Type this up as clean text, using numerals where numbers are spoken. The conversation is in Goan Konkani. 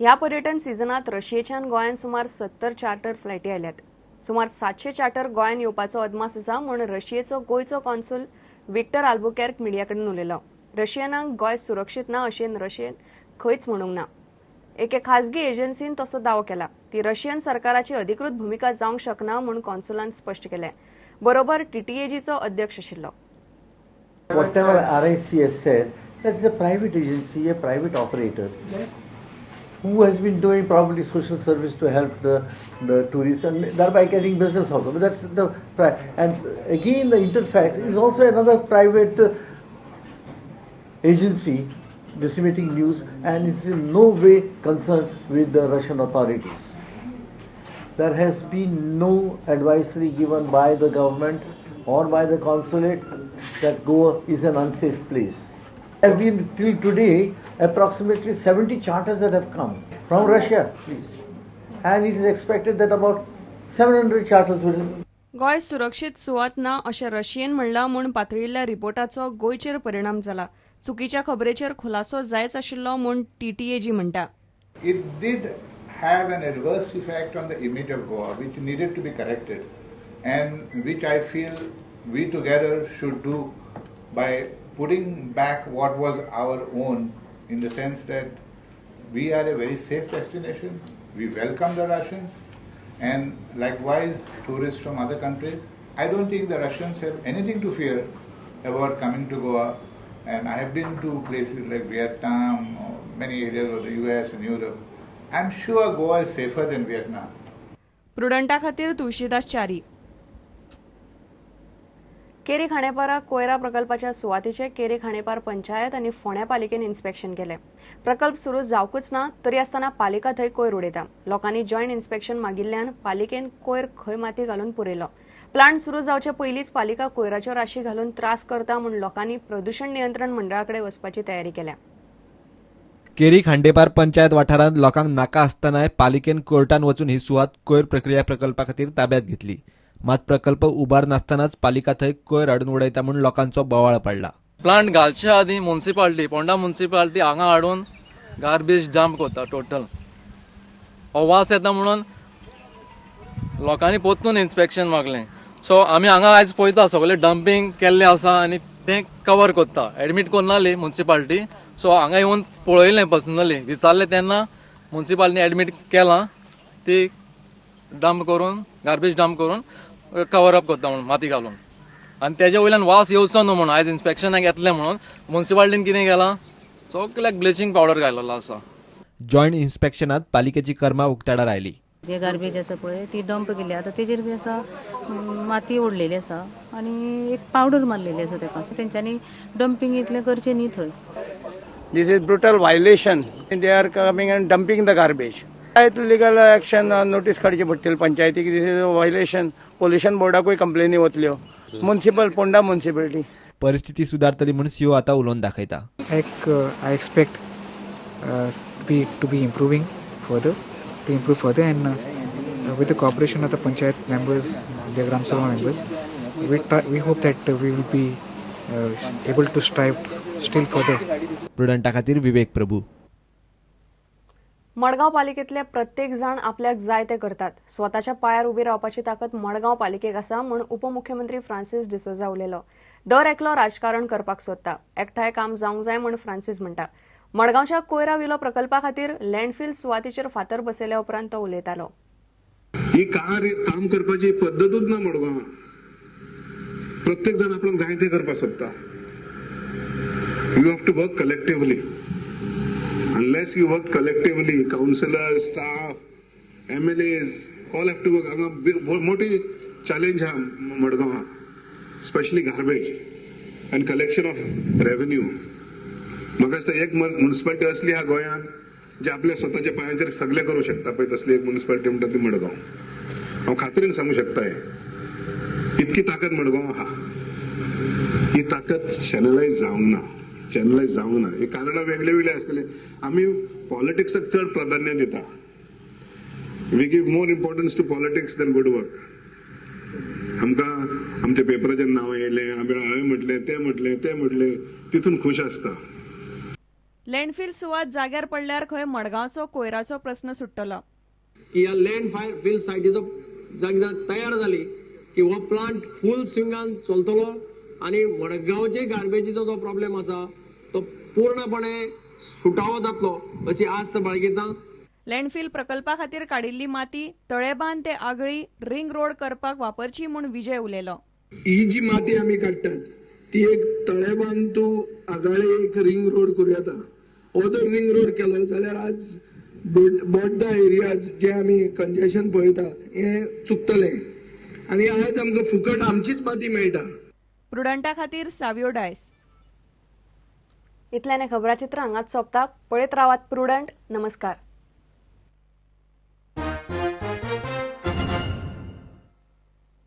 ह्या पर्यटन सिजनात रशियेच्यान गोंयांत सुमार 70 चार्टर फ्लायटी आयल्यात. सुमार 700 चार्टर गोंयांत येवपाचो अदमास आसा म्हूण रशियेचो गोंयचो कॉन्सूल विक्टर आल्बुकॅर्क मिडिया कडेन उलयलो. रशियनांक गोंय सुरक्षीत ना अशें रशियेन खंयच म्हणूंक ना. एके खासगी एजन्सीन तसो दावो केला. ती रशियन सरकाराची अधिकृत भुमिका जावंक शकना म्हूण कॉन्सुलान स्पश्ट केलें. बरोबर टीटीएजीचो अध्यक्ष आशिल्लो. Whatever RIC has said, that's a private agency, a private operator who has been doing probably social service to help the tourists and thereby getting business also. But that's the and again, the Interfax is also another private agency disseminating news and is in no way concerned with the Russian authorities. There has been no advisory given by the government or by the consulate that Goa is an unsafe place. There have been till today approximately 70 charters that have come from Russia, please. And it is expected that about 700 charters will Goa सुरक्षीत सुवात ना अशें रशियेन म्हणलां म्हूण पातळिल्ल्या रिपोर्टाचो गोंयचेर परिणाम जाला. चुकीच्या खबरेचेर खुलासो जायच आशिल्लो म्हूण टीटीएजी म्हणटा. It did have an adverse effect on the image of Goa, which needed to be corrected, and which I feel we together should do by putting back what was our own, in the sense that we are a very safe destination. We welcome the Russians and likewise tourists from other countries. I don't think the Russians have anything to fear about coming to Goa. And I have been to places like Vietnam, or many areas of the US and Europe. I'm sure Goa is safer than Vietnam. प्रुडंटा खातीर तुळशीदास च्यारी. केरी खांडेपारा कोयरा प्रकल्पाच्या सुवातेचे केरी खांडेपार पंचायत आनी फोंड्या पालिकेन इन्स्पेक्शन केलें. प्रकल्प सुरू जावंकच ना तरी आसतना पालिका थंय कोयर उडयता. लोकांनी जॉयंट इन्स्पेक्शन मागिल्ल्यान पालिकेन कोयर खंय माती घालून पुरयलो. प्लांट सुरू जावचे पयलींच पालिका कोयराच्यो राशी घालून त्रास करता म्हूण लोकांनी प्रदूषण नियंत्रण मंडळा कडेन वचपाची तयारी केल्या. केरी खांडेपार पंचायत वाठारांत लोकांक नाका आसतनाय पालिकेन कोर्टान वचून ही सुवात कोयर प्रक्रिया प्रकल्पा खातीर ताब्यात घेतली. मात प्रकल्प उबार नासतनाच पालिका थंय कोयर हाडून उडयता म्हूण लोकांचो बोवाळ पडला. प्लांट घालच्या आदीं मुन्सिपाल्टी, पोंडा मुन्सिपाल्टी हांगा हाडून गार्बेज डंप करता टोटल. हो वास येता म्हणून लोकांनी परतून इन्स्पेक्शन मागलें. सो आमी हांगा आयज पळयता, सगळें डंपींग केल्लें आसा आनी तें कवर करता. Admit Karnali municipality. सो हांगा येवन पळयलें, पर्सनली विचारलें तेन्ना मुन्सिपाल्टीन एडमीट केलां, ती डंप करून, गार्बेज डंप करून कवर अप करता म्हणून माती घालून. आनी तेज्या वयल्यान वास येवचो न्हू म्हणून आयज इन्स्पेक्शनाक येतलें म्हणून मुन्सिपाल्टीन कितें केलां, सगल्याक ब्लिचींग पावडर घातलेलो आसा. जॉयंट इन्स्पेक्शनात पालिकेची कर्मा उक्ताडार आयली. जे गार्बेज आसा पळय, ती डंप केली. आतां तेजेर कितें आसा, माती ओडलेली आसा आनी एक पावडर मारलेली आसा तेका. तेंच्यांनी डंपींग इतलें करचें न्ही थंय. This is brutal violation. They are coming and dumping the garbage. Legal action, notice काडची पडटली पंचायतीक. This is violation. Pollution बोर्डाकूय कंप्लेनी वतल्यो. Municipal, Ponda municipality. परिस्थिती सुदारतली म्हूण सीओ आता उलोवन दाखयता. Like I expect to be improving further, to improve further, and with the cooperation of the panchayat members, the Gram Sabha members, we hope that we will be able to strive still further. प्रुडंटा खातीर विवेक प्रभू. मडगांव पालिकेतले प्रत्येक जाण आपल्याक जाय ते करतात. स्वताच्या पांयार उबी रावपाची ताकद मडगांव पालिकेक आसा म्हूण उपमुख्यमंत्री फ्रांसीस डिसोजा उलयलो. दर एकलो राजकारण करपाक सोदता. एकठांय काम जावंक जाय म्हूण फ्रांसीस म्हणटा. मडगांवच्या कोयरा विलो प्रकल्पा खातीर लँडफील सुवातेचेर फातर बसयल्या उपरांत तो उलयतालो. ही कार काम करपाची पद्दतूच ना मडगांवां. प्रत्येक जाण आपणाक जाय तें करपाक सोदता. You have to work collectively. Unless you work collectively, councillor, staff, MLAs, all have to work. हांगा मोठी चॅलेंज आहा मडगांवां, specially garbage and collection of revenue. म्हाका दिसता एक मुन्सिपालिटी असली आहा गोंयांत जे आपल्या स्वताच्या पांयांचेर सगळें करूं शकता पळय, तसली एक मुन्सिपालिटी म्हणटा ती मडगांव. हांव खात्रीन सांगूंक शकता हें. इतकी ताकद मडगांव आहा. ही ताकद चॅनलायज जावंक ना, चॅनलायज जावंक ना. ही कारणां वेगळी वेगळी आसतली. आमी पॉलिटिक्साक चड प्राधान्य दिता. We give more importance to politics than good work. आमकां आमच्या पेपराचेर नांव येयलें, आमी हांवें म्हटलें, तें म्हटलें, तें म्हटलें, तितून खूश आसता. लँडफील सुवात जाग्यार पडल्यार खंय मडगांवचो कोयराचो प्रस्न सुट्टलो. की ह्या लँड फील सायटीचो जाग तयार जाली की हो प्लांट फूल स्विंगान चलतलो आनी मडगांवचे गार्बेजीचो जो प्रॉब्लेम आसा तो पूर्णपणे सुटावो जातलो अशी आस्त बाळगिता. लँडफील प्रकल्पा खातीर काडिल्ली माती तळेबांद ते आगळी रिंग रोड करपाक वापरची म्हूण विजय उलयलो. ही जी माती आमी काडटात ती एक तळेबांद टू आगाळे एक रिंग रोड करूं येता. हो जर रिंग रोड केलो जाल्यार आज बोड्डा एरिया जे आमी कंजेशन पळयता हें चुकतलें आनी आज आमकां फुकट आमचीच माती मेळटा. प्रुडंटा खातीर सावियो डायस. इतल्यान खबराचित्र हांगाच सोंपता. पळयत रावात प्रुडंट. नमस्कार.